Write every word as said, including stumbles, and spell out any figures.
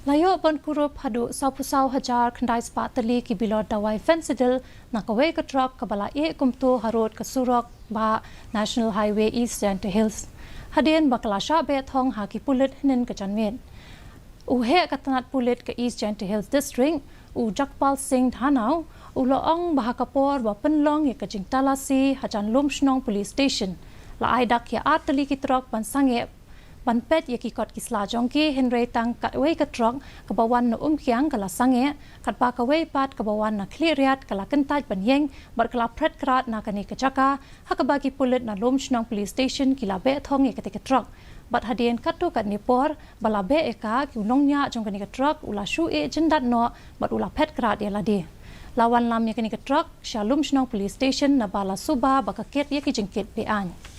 La ïoh ban kurup haduh saw phew saw hajar khyndai spah tylli ki bilor dawai Phensedyl na kawei ka trok kaba la ïeh kumto harud ka surok ba National Highway East Jaintia Hills. Hadien ba ka la shah beh thong ha ki pulit hynnin ka janmiet, u heh ka tnat pulit ka East Jaintia Hills District, u Jagpal Singh Dhanau, u la ong ba ha ka por ba pynlong ïa ka jingtalasi hajan Lumshnong Police Station, la ai dak ïa ar tylli ki trok ban sangeh ban peit ïa ki kot ki sla jong ki, hynrei tang kawei ka trok kaba wan na Umkiang ka la sangeh, katba kawei pat kaba wan na Khliehriat ka la kyntait ban ïeng bad ka la phret krad na kane ka jaka, ha kaba ki pulit na Lumshnong Police Station ki la beh thong ïa kata ka trok. Bad hadien katto katne por ba la beh ïa ka, u nongñiah jong kane ka trok u la shu ïeh jyndat noh bad u la phet krad ïa lade. La wanlam ïa kane ka trok sha Lumshnong Police Station naba la suba ba ka kit ïa ki jingkit be-aiñ.